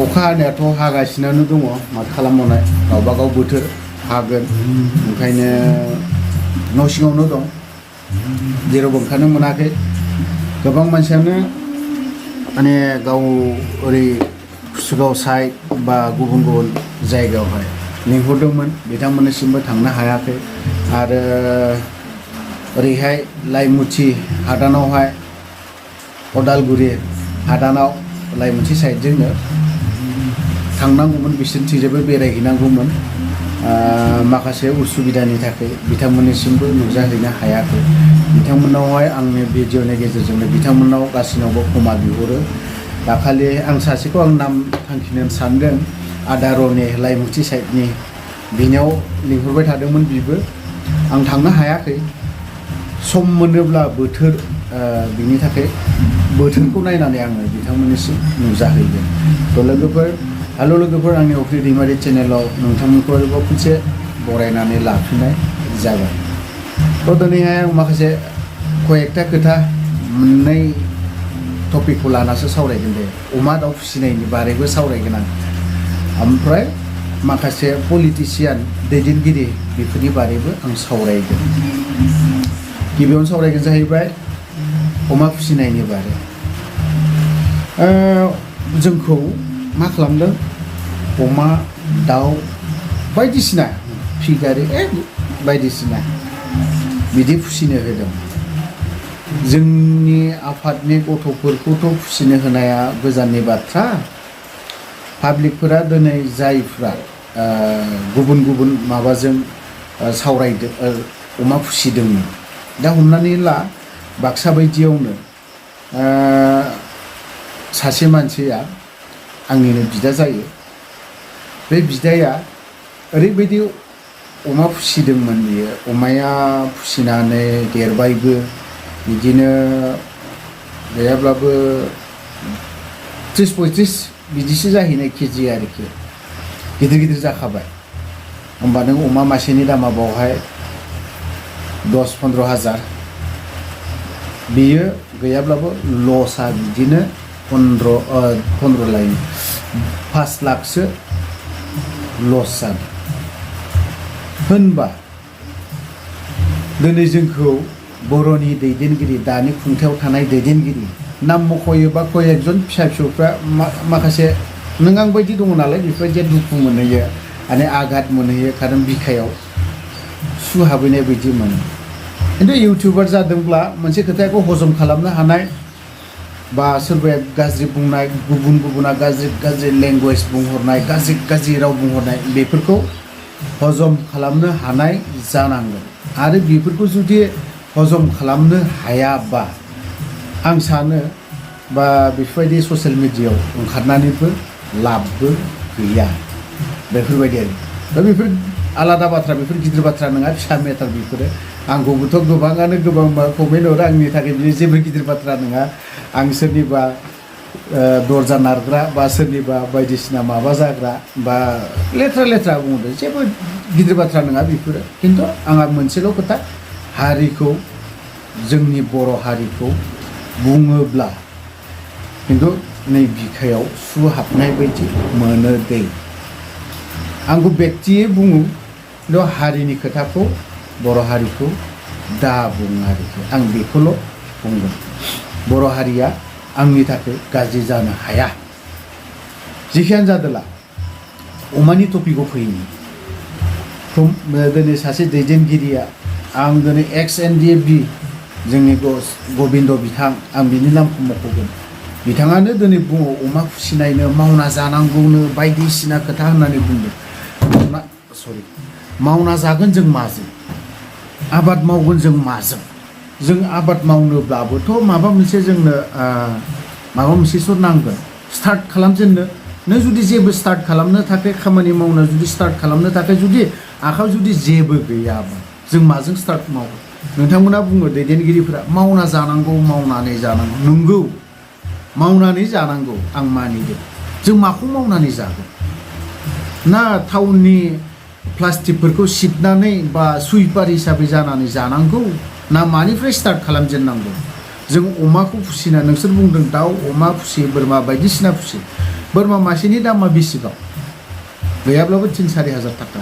अखा हानायाथ' हागासिनो दङ मा खालामबावनाय गावबा गाव बोथोर हागोन ओंखायनो न' सिङावनो दं जेरावबो ओंखारनो मोनाखै गोबां मानसियानो माने गाव ओरै कुसुगाव साइड बा गुबुन गुबुन जायगायावहाय लिंहरदोंमोन बिथांमोननिसिमबो थांनो हायाखै आरो ओरैहाय लाइमुथि हादानावहाय अदालगुरि हादानाव लाइमुथि साइडजोंनो थांनांगौमोन बिसोरनिथिंजायबो बेरायहैनांगौमोन माखासे उसुबिदानि थाखाय बिथांमोननिसिमबो नुजाहैनो हायाखै बिथांमोननावहाय आंनि भिडिअनि गेजेरजोंनो बिथांमोननाव गासिनावबो क्षमा बिहरो दाखालि आं सासेखौ आं नाम थांखिनो सानदों आदारनि लाइमुथि साइडनि बिनियाव लिंहरबाय थादोंमोन बिबो आं थांनो हायाखै सम मोनोब्ला बोथोर बिनि थाखाय बोथोरखौ नायनानै आङो बिथांमोननिसिम नुजाहैगोन थ' लोगोफोर हेल' लोगोफोर आंनि अख्रि दैमारि चेनेलाव नोंथांमोनखौ आरोबाव खनसे बरायनानै लाफिननाय जाबाय थ' दिनैहाय आं माखासे कयेकथा खोथा मोननै टपिकखौ लानासो सावरायगोन दे अमा दाउ फिसिनायनि बारैबो सावरायगोन आं ओमफ्राय माखासे पलिटिसियान दैदेनगिरि बेफोरनि बारैबो आं सावरायगोन गिबियावनो सावरायगोन जाहैबाय अमा फिसिनायनि बारै जोंखौ मा खालामदों अमा दाउ बायदिसिना फिगारि बायदिसिना बिदि फिसिनो होदों जोंनि आफादनि गथ'फोरखौथ' फिसिनो होनाया गोजाननि बाथ्रा पाब्लिकफोरा दिनै जायफ्रा गुबुन गुबुन माबाजों सावरायदों अमा फिसिदोंमोन दा हमनानै ला बाक्सा बायदियावनो सासे मानसिया आंनिनो बिदा जायो बे बिदाया ओरैबायदि अमा फिसिदोंमोन बियो अमाया फिसिनानै देरबायबो बिदिनो गैयाब्लाबो 30-35 बिदिसो जाहैनाय केजि आरोखि गिदिर गिदिर जाखाबाय होमबा नों अमा मासेनि दामा बावहाय 10-15 हाजार बियो गैयाब्लाबो लसआ बिदिनो 15 लायो 5 लाखसो लस जादों होनबा दिनै जोंखौ बर'नि दैदेनगिरि दानि खुंथायाव थानाय दैदेनगिरि नाम मख'योबा कयेकजन फिसा फिसौफ्रा माखासे नों आं बायदि दङ नालाय बेफोरबायदिया दुखु मोनहैयो माने आघात मोनहैयो खारन बिखायाव सु हाबहैनाय बायदि मोनो खिन्थु इउटिउबार जादोंब्ला मोनसे खोथाखौ हजम खालामनो हानाय बा सोरबाया गाज्रि बुंनाय गुबुन गुबुना गाज्रि लेंगुवेज बुंहरनाय गाज्रि राव बुंहरनाय बेफोरखौ हजम खालामनो हानाय जानांगोन आरो बेफोरखौ जुदि हजम खालामनो हायाबा आं सानो बा बेफोरबायदि ससियेल मिडियायाव ओंखारनानैबो लाबबो गैया बेफोरबायदि आरो दा बेफोर आलादा बाथ्रा बेफोर गिदिर बाथ्रा नङा फिसा मेटार बेफोरो आंखौबोथ' गोबाङानो गोबां कमेन्ट हरो आंनि थाखाय बे जेबो गिदिर बाथ्रा नङा आं सोरनिबा दरजा नारग्रा बा सोरनिबा बायदिसिना माबा जाग्रा बा लेथ्रा बुंदों जेबो गिदिर बाथ्रा नङा बेफोरो खिन्थु आंहा मोनसेल' खोथा हारिखौ जोंनि बर' हारिखौ बुङोब्ला खिन्थु नै बिखायाव सु हाबनाय बायदि मोनो दै आंखौ बेक्तियै बुङो खिन्थु हारिनि खोथाखौ बर' हारिखौ दा बुं आरोखि आं बेखौल' बुंगोन बर' हारिया आंनि थाखाय गाज्रि जानो हाया जिखियानो जादोला अमानि टपिकआव फैनि दिनै सासे दैदेनगिरिया आं दिनै XNDFB जोंनि गबिन्द बिथां आं बिनि नामखौ मख'गोन बिथाङानो दिनै बुङो अमा फिसिनायनो मावना जानांगौनो बायदिसिना खोथा होननानै बुंदों मावना जागोन जों माजों आबाद मावगोन जों माजों जों आबाद मावनोब्लाबोथ' माबा मोनसे जोंनो माबा मोनसेसो नांगोन स्टार्ट खालामजेननो नों जुदि जेबो स्टार्ट खालामनो थाखाय खामानि मावनो जुदि स्टार्ट खालामनो थाखाय जुदि आखायाव जुदि जेबो गैयाबा जों माजों स्टार्ट मावगोन नोंथांमोना बुङो दैदेनगिरिफोरा मावना जानांगौ मावनानै जानांगौ नंगौ मावनानै जानांगौ आं मानिदों जों माखौ मावनानै जागोन ना टाउननि प्लास्टिकफोरखौ सिबनानै बा सुइपार हिसाबै जानानै जानांगौ ना मानिफ्राय स्टार्ट खालामजेननांगौ जों अमाखौ फिसिना नोंसोर बुंदों दाउ अमा फिसियो बोरमा बायदिसिना फिसियो बोरमा मासेनि दामा बेसेबां गैयाब्लाबो 3-4 हाजार थाखा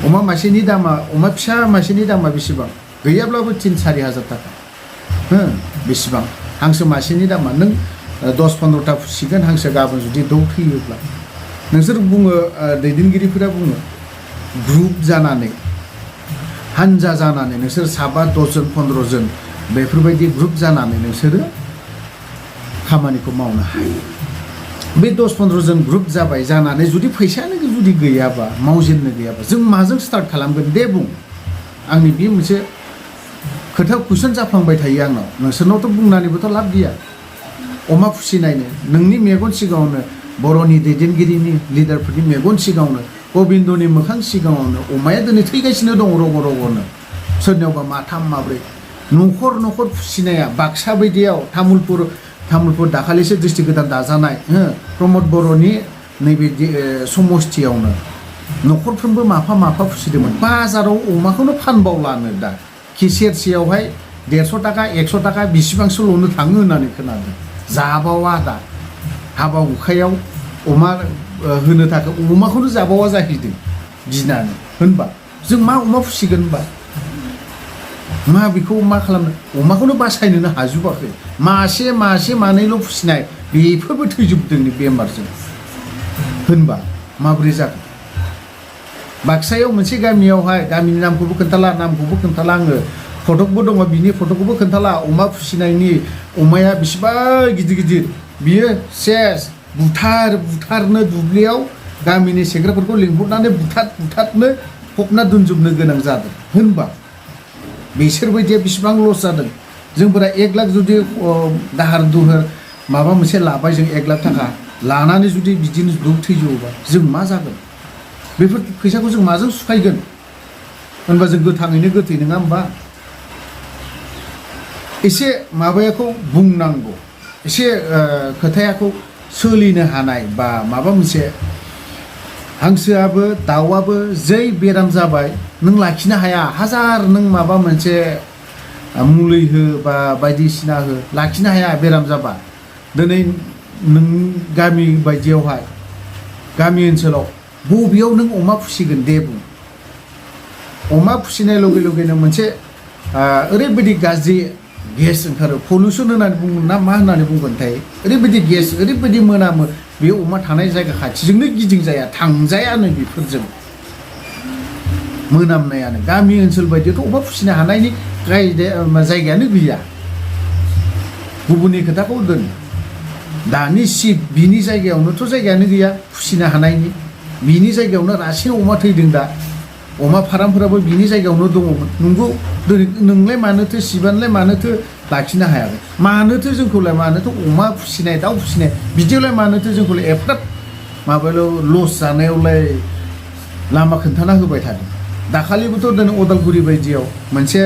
अमा मासेनि दामा अमा फिसा मासेनि दामा बेसेबां गैयाब्लाबो 3-4 हाजार थाखा बेसेबां हांसो मासेनि दामा नों 10-15टा फिसिगोन हांसो गाबोन जुदि दौ थैयोब्ला नोंसोर बुङो दैदेनगिरिफोरा बुङो ग्रुप जानानै हानजा जानानै नोंसोर 7-10 जन 15 जन बेफोरबायदि ग्रुप जानानै नोंसोरो खामानिखौ मावनो हायो बे 10-15 जन ग्रुप जाबाय जानानै जुदि फैसायानो जुदि गैयाबा मावजेननो गैयाबा जों माजों स्टार्ट खालामगोन दे बुं आंनि बे मोनसे खोथा कुइसन जाफ्लांबाय थायो आंनाव नोंसोरनावथ' बुंनानैबोथ' लाब गैया अमा फिसिनायनो नोंनि मेगन सिगाङावनो बर'नि दैदेनगिरिनि लिडारफोरनि मेगन सिगाङावनो गबिन्दनि मोखां सिगाङावनो अमाया दिनै थैगासिनो दं रग' रग'नो सोरनियावबा माथाम माब्रै न'खर न'खर फिसिनाया बाक्सा बायदियाव तामुलपुर दाखालिसो डिस्ट्रिक्ट गोदान दाजानाय प्रमद बर'नि नैबे समस्थियावनो न'खरफ्रोमबो माफा फिसिदोंमोन बाजाराव अमाखौनो फानबावलानो दा सेरसेयावहाय 150 थाखा 100 थाखा बेसेबांसोल'नो थाङो होननानै खोनादों जाबावा दा हाबा हुखायाव अमा होनो थाखाय अमाखौनो जाबावा जाहैदों गिनानै होनबा जों मा अमा फिसिगोन होनबा मा बेखौ मा खालामनो अमाखौनो बासायनोनो हाजोबाखै मासे मानैल' फिसिनाय बेफोरबो थैजोबदों बेमारजों होनबा माबोरै जागोन बाक्सायाव मोनसे गामियावहाय गामिनि नामखौबो खोन्थाला आङो फटकबो दङ बिनि फटकखौबो खोन्थाला अमा फिसिनायनि अमाया बेसेबां गिदिर बियो सेस बुथारनो दुब्लियाव गामिनि सेंग्राफोरखौ लिंहरनानै बुथारनो फबना दोनजोबनो गोनां जादों होनबा बिसोरबायदिया बेसेबां लस जादों जोंफोरा 1 लाख जुदि दाहार दुहार माबा मोनसे लाबाय जों 1 लाख थाखा लानानै जुदि बिदिनो थैजोबोबा जों मा जागोन बेफोर फैसाखौ जों माजों सुखायगोन होनबा जों गोथाङैनो गोथै नङा होमबा एसे माबायाखौ बुंनांगौ एसे खोथायाखौ सोलिनो हानाय बा माबा मोनसे हांसोआबो दाउआबो जै बेराम जाबाय नों लाखिनो हाया हाजार नों माबा मोनसे मुलि हो बा बायदिसिना हो लाखिनो हाया बेराम जाबा दिनै नों गामि बायदियावहाय गामि ओनसोलाव बबेयाव नों अमा फिसिगोन दे बुं अमा फिसिनाय लगे लगेनो मोनसे ओरैबायदि गाज्रि गेस ओंखारो पलिउसन होननानै बुंगोन ना मा होननानै बुंगोनथाय ओरैबायदि गेस ओरैबायदि मोनामो बे अमा थानाय जायगा खाथिजोंनो गिदिंजाया थांजायानो बेफोरजों मोनामनायानो गामि ओनसोल बायदियावथ' अमा फिसिनो हानायनि जायगायानो गैया गुबुननि खोथाखौ दोन दानि बिनि जायगायावनोथ' जायगायानो गैया फिसिनो हानायनि बिनि जायगायावनो रासिन अमा थैदों दा अमा फार्मफोराबो बिनि जायगायावनो दङमोन नंगौ नोंलाय मानोथो सिबानलाय मानोथो लाखिनो हायाखै मानोथो जोंखौलाय मानोथो अमा फिसिनाय दाउ फिसिनाय बिदियावलाय मानोथो जोंखौलाय एफाग्राब माबायाव लस जानायावलाय लामा खोन्थाना होबाय थादों दाखालिबोथ' दिनै अदालगुरि बायदियाव मोनसे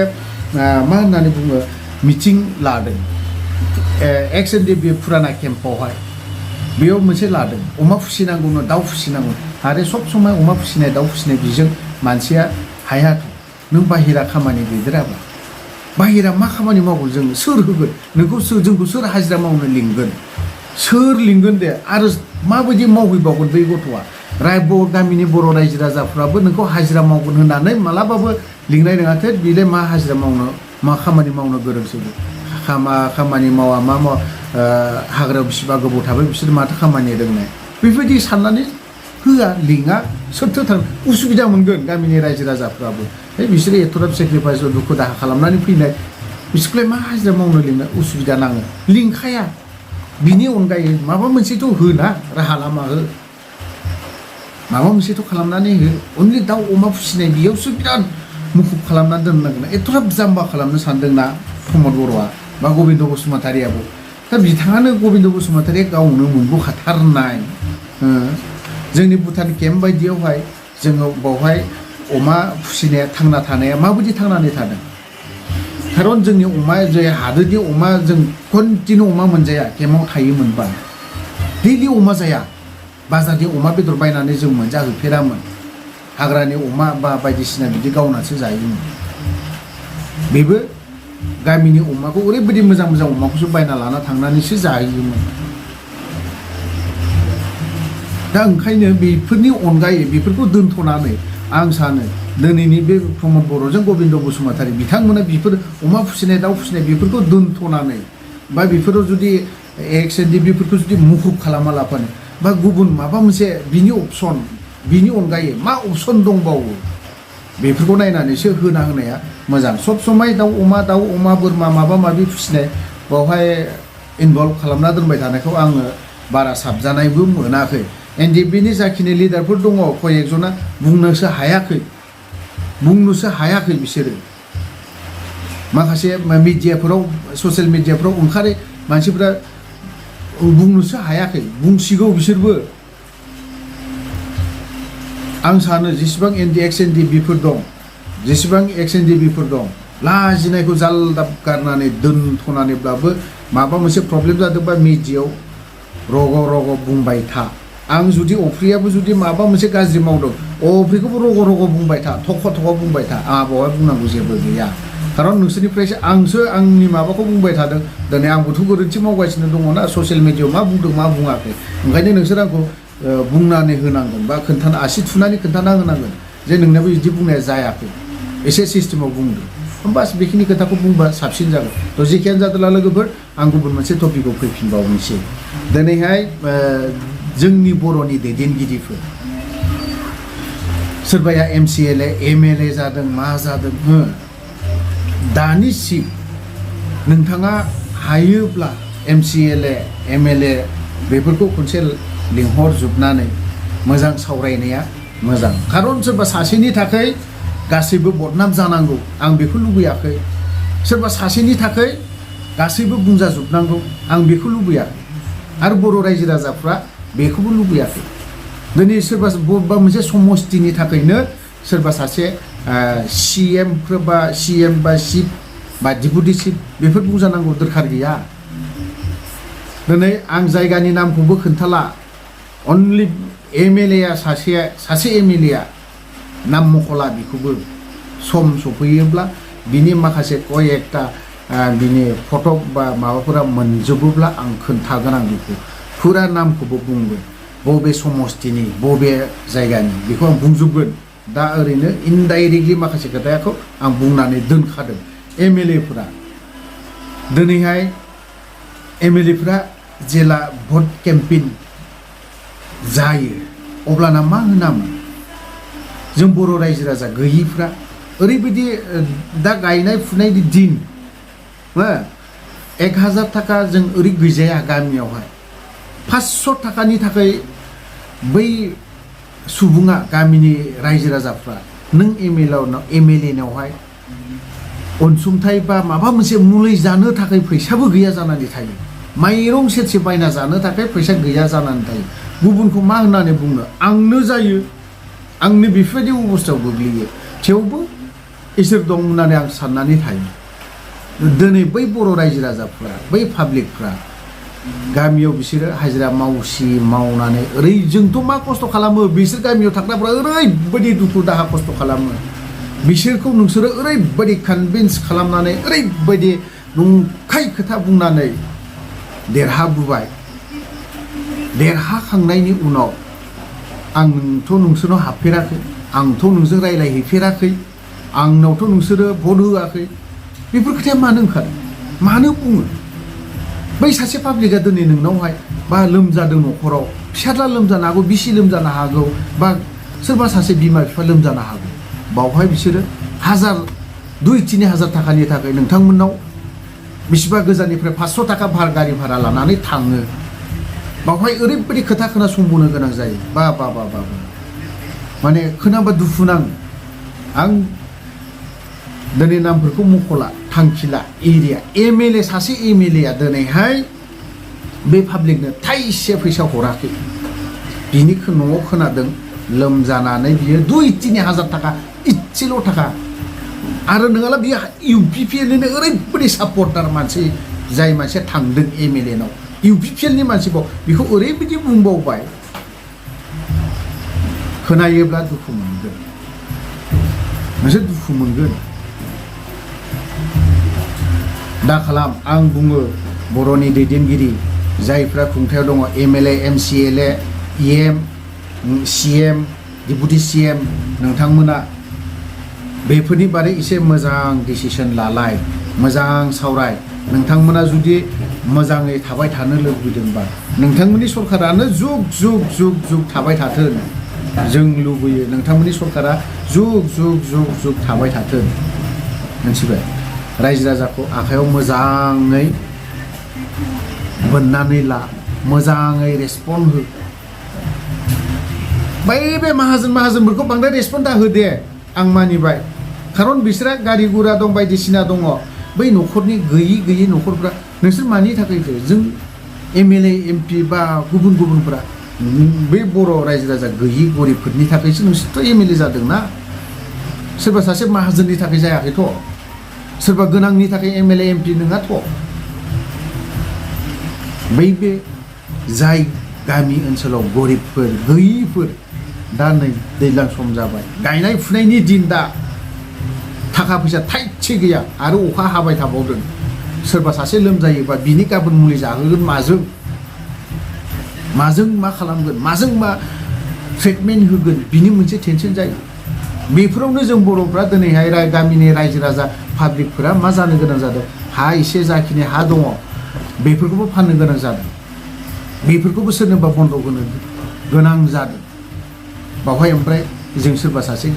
मा होननानै बुङो मिटिं लादों ndfb फुराना केम्पआवहाय बेयाव मोनसे लादों अमा फिसिनांगौनो दाउ फिसिनांगौ आरो सब समाय अमा फिसिनाय दाउ फिसिनाय बिजों मानसिया हायाथ' नों बाहेरा खामानि गैदेराबा बाहेरा मा खामानि मावगोन जों सोर होगोन जोंखौ सोर हाजिरा मावनो लिंगोन सोर लिंगोन दे आरो माबायदि मावहैबावगोन बै गथ'आ गामिनि बर' रायजो राजाफ्राबो नोंखौ हाजिरा मावगोन होननानै मालाबाबो लिंनाय नङाथो बेलाय मा हाजिरा मावनो मा खामानि मावनो गोरोंसोबो खामानि मावा मा मावा हाग्रायाव बिसिबा गोबाव थाबाय बिसोर माथो खामानि रोंनाय बेबायदि साननानै होआ लिङा सोरथो थां उसुबिदा मोनगोन गामिनि रायजो राजाफ्राबो बिसोरो एथ'राब सेक्रिफाइस दुखु दाहा खालामनानै फैनाय बिसोरखौलाय मा हाजिरा मावनो लिंनो उसुबिदा नाङो लिंखाया बिनि अनगायै माबा मोनसेथ' होना राहा लामा हो माबा मोनसेथ' खालामनानै हो अनलि दाउ अमा फिसिनाय बेयावसो बिराद मुखुब खालामनानै दोननांगोन एथ'राब जाम्बा खालामनो सानदोंना प्रमद बर'आ बा गबिन्द बसुमतारियाबो दा बिथाङानो गबिन्द बसुमतारिया गावनो मोनबोखाथारनाय जोंनि भुटान केम्प बायदियावहाय जोङो बावहाय अमा फिसिनाया थांना थानाया माबायदि थांनानै थादों खारन जोंनि अमाया जे हादोरनि अमा जों कन्टिनिउ अमा मोनजाया केम्पआव थायोमोनबा दैलि अमा जाया बाजारनि अमा बेदर बायनानै जों मोनजाहोफेरामोन हाग्रानि अमा बा बायदिसिना बिदि गावनासो जायोमोन बेबो गामिनि अमाखौ ओरैबायदि मोजां अमाखौसो बायना लाना थांनानैसो जायोमोन दा ओंखायनो बेफोरनि अनगायै बेफोरखौ दोनथ'नानै आं सानो दिनैनि बे प्रमद बर'जों गबिन्द बसुमतारी बिथांमोना बेफोर अमा फिसिनाय दाउ फिसिनाय बेफोरखौ दोनथ'नानै बा बेफोराव जुदि XNDB-फोरखौ जुदि मुखुब खालामा लाफानो बा गुबुन माबा मोनसे बिनि अपसन बिनि अनगायै मा अपसन दंबावो बेफोरखौ नायनानैसो होनाया मोजां। सब समाय दाउ अमा बोरमा माबा माबि फिसिनाय बावहाय इनभल्भ खालामना दोनबाय थानायखौ आङो बारा साबजानायबो मोनाखै। NDFB-नि जाखिनि लिडारफोर दङ कयेकजना बुंनोसो हायाखै बिसोरो माखासे मिडियाफोराव ससियेल मिडियाफोराव ओंखारै मानसिफ्रा बुंनोसो हायाखै, बुंसिगौ बिसोरबो। आं सानो जेसेबां XNDB-फोर दं लाजिनायखौ जालदाब गारनानै दोनथ'नानैब्लाबो माबा मोनसे प्रब्लेम जादोंबा मिडियायाव रग' बुंबाय था। आं जुदि अफ्रियाबो जुदि माबा मोनसे गाज्रि मावदों अफ्रिखौबो रग' बुंबाय था, थख' बुंबाय था। आंहा बावहाय बुंनांगौ जेबो गैया, खारन नोंसोरनिफ्रायसो आंसो आंनि माबाखौ बुंबाय थादों। दिनै आंबोथ' गोरोन्थि मावगासिनो दङना, ससियेल मिडियायाव मा बुंदों मा बुङाखै। ओंखायनो नोंसोर आंखौ बुंनानै होनांगोन बा आसि थुनानै खोन्थाना होनांगोन जे नोंनाबो बिदि बुंनाया जायाखै, एसे सिस्टेमाव बुंदो। होमबास बेखिनि खोथाखौ बुंबा साबसिन जागोन। थ' जेखियानो जादोंला लोगोफोर, आं गुबुन मोनसे टपिकआव फैफिनबावनोसै। दिनैहाय जोंनि बर'नि दैदेनगिरिफोर सोरबाया MCLA MLA जादों मा जादों, दानि सिम नोंथाङा हायोब्ला MCLA MLA बेफोरखौ खनसे लिंहरजोबनानै मोजां सावरायनाया मोजां। खारन सोरबा सासेनि थाखाय गासैबो बदनाम जानांगौ आं बेखौ लुबैयाखै, सोरबा सासेनि थाखाय गासैबो बुंजाजोबनांगौ आं बेखौ लुबैयाखै, आरो बर' रायजो राजाफ्रा बेखौबो लुबैयाखै। दिनै सोरबा बबेबा मोनसे समस्तिनि थाखायनो सोरबा सासे CM बा चिफ बा डिपुटि चिफ बेफोर बुंजानांगौ दरखार गैया। दिनै आं जायगानि नामखौबो खोन्थाला, अनलि MLA सासे MLA नाम मख'ला, बेखौबो सम सफैयोब्ला बिनि माखासे कयेकटा बिनि फट' बा माबाफोरा मोनजोबोब्ला आं खोन्थागोन, आं बेखौ फुरा नामखौबो बुंगोन, बबे समस्तिनि बबे जायगानि बेखौ आं बुंजोबगोन। दा ओरैनो इनडाइरेक्टलि माखासे खोथाखौ आं बुंनानै दोनखादों। MLA-फोरा दिनैहाय MLA-फोरा जेला भट केम्पेइन जायो अब्लाना मा होनामोन जों बर' रायजो राजा गैयिफ्रा ओरैबायदि दा गायनाय फुनायनि दिन 1000 थाखा जों ओरै गैजाया गामियावहाय 500 थाखानि थाखाय बै सुबुङा गामिनि रायजो राजाफ्रा नों MLA-नावहाय अनसुंथाइ बा माबा मोनसे मुलि जानो थाखाय फैसाबो गैया जानानै थायो, माइरं सेरसे बायना जानो थाखाय फैसा गैया जानानै थायो। गुबुनखौ मा होननानै बुंनो, आंनो जायो, आंनो बेफोरबायदि अबस्थायाव गोग्लैयो, थेवबो इसोर दं होननानै आं साननानै थायो। दिनै बै बर' रायजो राजाफ्रा बै पाब्लिकफ्रा गामियाव बिसोरो हाजिरा मावनानै जोंथ' मा खस्थ' खालामो, बिसोर गामियाव थाग्राफ्रा ओरैबायदि दुखु दाहा खस्थ' खालामो, बिसोरखौ नोंसोरो ओरैबायदि कनभिन्स खालामनानै ओरैबायदि नंखाय खोथा बुंनानै देरहाबोबाय। देरहाखांनायनि उनाव आंथ' नोंसोरनाव हाबफेराखै, आंथ' नोंजों रायज्लायहैफेराखै, आंनावथ' नोंसोरो भट होआखै, बेफोर खोथाया मानो ओंखारो, मानो बुङो? बै सासे पाब्लिकआ दिनै नोंनावहाय बा लोमजादों, न'खराव फिसाज्ला लोमजानो हागौ, बिसि लोमजानो हागौ, बा सोरबा सासे बिमा बिफा लोमजानो हागौ, बावहाय बिसोरो 2,000-3,000 थाखानि थाखाय नोंथांमोननाव बेसेबा गोजाननिफ्राय 500 थाखा गारि भारा लानानै थाङो। बावहाय ओरैबायदि खोथा खोनासंबोनो गोनां जायो, बा माने खोनाबा दुखु नाङो। आं दिनै नामफोरखौ मख'ला, थांखिला, एरिया MLA सासे MLA-आ दिनैहाय बे पाब्लिकनो थाइसे फैसा हराखै। बिनि न'आव खोनादों लोमजानानै बियो 2,000-3,000 थाखा, इसेल' थाखा। आरो नङाला बियो UPPL-निनो ओरैबायदि सापर्टार मानसि, जाय मानसिया थांदों MLA-नाव, UPPL-नि मानसिखौ बेखौ ओरैबायदि बुंबावबाय, खोनायोब्ला दुखु मोनगोन, नोंसोर दुखु मोनगोन। दा खालाम, आं बुङो बर'नि दैदेनगिरि जायफ्रा खुंथायाव दङ, MLA MCLA EM CM deputy CM नोंथांमोना बेफोरनि बारै एसे मोजां डिसिसन लालाय मोजां सावराय नोंथांमोना जुदि मोजाङै थाबाय थानो लुबैदोंबा नोंथांमोननि सरकारानो जुग जुग जुग जुग थाबाय थाथों जों लुबैयो नोंथांमोननि सरकारा जुग जुग जुग जुग थाबाय थाथों मोनथिबाय रायजो राजाखौ आखायाव मोजाङै बोननानै ला मोजाङै रेसपन्ड हो बे माहाजोनफोरखौ बांद्राय रेसपन्ड दा हो दे आं मानिबाय खारन बिसोरा गारि गुरा दं बायदिसिना दङ बै न'खरनि गैयि न'खरफ्रा नोंसोर मानि थाखाय जों MLA MP बा गुबुनफोरा बै बर' रायजो राजा गैयि गरिबफोरनि थाखायसो नोंसोरथ' MLA जादोंना सोरबा सासे माहाजोननि थाखाय जायाखैथ' सोरबा गोनांनि थाखाय MLA MP नङाथ' बे जाय गामि ओनसोलाव गरिबफोर गैयिफोर दा नै दैज्लां सम जाबाय गायनाय फुनायनि दिन दा थाखा फैसा थाइसे गैया आरो अखा हाबाय थाबावदों सोरबा सासे लोमजायोबा बिनि गाबोन मुलि जाहोगोन माजों मा खालामगोन माजों मा ट्रिटमेन्ट होगोन बिनि मोनसे टेनसन जायो बेफोरावनो जों बर'फ्रा दिनैहाय गामिनि रायजो राजा पाब्लिकफोरा मा जानो गोनां जादों हा एसे जाखिनि हा दङ बेफोरखौबो फाननो गोनां जादों बेफोरखौबो सोरनोबा बन्द' होनो गोनां जादों बावहाय ओमफ्राय जों सोरबा सासे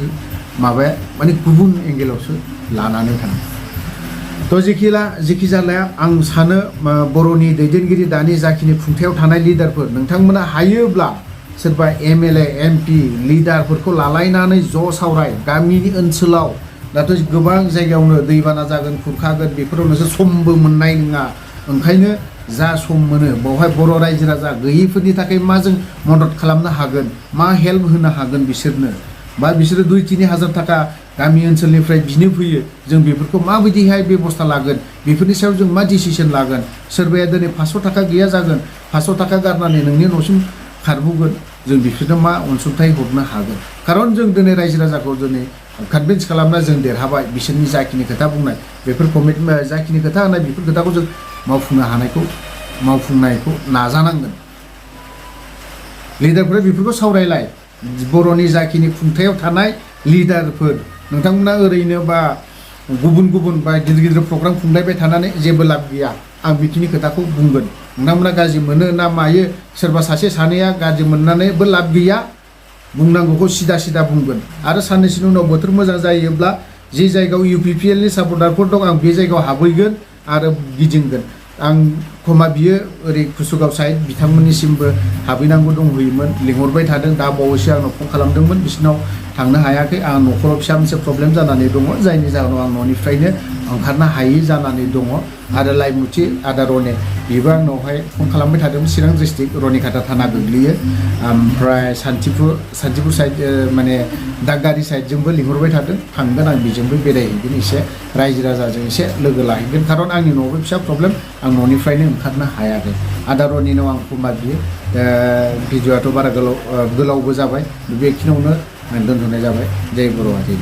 माबाया माने गुबुन एंगेलावसो लानानै थाङो थ' जेखि जालाया आं सानो बर'नि दैदेनगिरि दानि जाखिनि खुंथायाव थानाय लिडारफोर नोंथांमोना हायोब्ला सोरबा MLA MP लिडारफोरखौ लालायनानै ज' सावराय गामिनि ओनसोलाव दाथ' गोबां जायगायावनो दैबाना जागोन खुरखागोन बेफोराव नोंसोर समबो मोननाय नङा ओंखायनो जा सम मोनो बावहाय बर' रायजो राजा गैयिफोरनि थाखाय मा जों मदद खालामनो हागोन मा हेल्प होनो हागोन बिसोरनो बा बिसोरो 2-3 हाजार थाखा गामि ओनसोलनिफ्राय बिनो फैयो जों बेफोरखौ माबायदिहाय बेबस्था लागोन बेफोरनि सायाव जों मा डिसिसन लागोन सोरबाया दिनै 500 थाखा गैया जागोन 500 थाखा गारनानै नोंनि न'सिम खारबोगोन जों बिसोरनो मा अनसुंथाइ हरनो हागोन खारन जों दिनै रायजो राजाखौ दिनै कनभिन्स खालामना जों देरहाबाय बिसोरनि जाखिनि खोथा बुंनाय बेफोर कमिटमेन्ट जाखिनि खोथा होनाय बेफोर खोथाखौ जों मावफुंनायखौ नाजानांगोन लिडारफोरा बेफोरखौ सावरायलाय बर'नि जाखिनि खुंथायाव थानाय लिडारफोर नोंथांमोना ओरैनो बा गुबुन बा गिदिर प्रग्राम खुंलायबाय थानानै जेबो लाब गैया आं बेखिनि खोथाखौ बुंगोन नोंथांमोना गाज्रि मोनो ना मायो सोरबा सासे सानैया गाज्रि मोननानैबो लाब गैया बुंनांगौखौ सिदा बुंगोन आरो साननैसोनि उनाव बोथोर मोजां जायोब्ला जे जायगायाव UPPL नि सापर्टारफोर दं आं बे जायगायाव हाबहैगोन आरो गिदिंगोन आं खमा बियो ओरै कुसुगाव साइड बिथांमोननिसिमबो हाबहैनांगौ दंहैयोमोन लिंहरबाय थादों दा बावैसो आंनाव फन खालामदोंमोन बिसिनाव थांनो हायाखै आं न'खराव फिसा मोनसे प्रब्लेम जानानै दङ जायनि जाहोनाव आं न'निफ्रायनो ओंखारनो हायि जानानै दङ आरो लाइमुथि आदा रने बेबो आंनावहाय फन खालामबाय थादोंमोन चिरां डिस्ट्रिक्ट रनिखाता थाना गोग्लैयो ओमफ्राय सान्तिपुर साइड माने दागगारि साइडजोंबो लिंहरबाय थादों थांगोन आं बेजोंबो बेरायहैगोन एसे रायजो राजाजों एसे लोगो लाहैगोन खारन आंनि न'आवबो फिसा प्रब्लेम आं न'निफ्रायनो ओंखारनो हायाखै आदा रनिनाव आं खमा बियो भिडिअ'आथ' बारा गोलावबो जाबाय बेखिनियावनो दोनथ'नाय जाबाय जय बर' हारि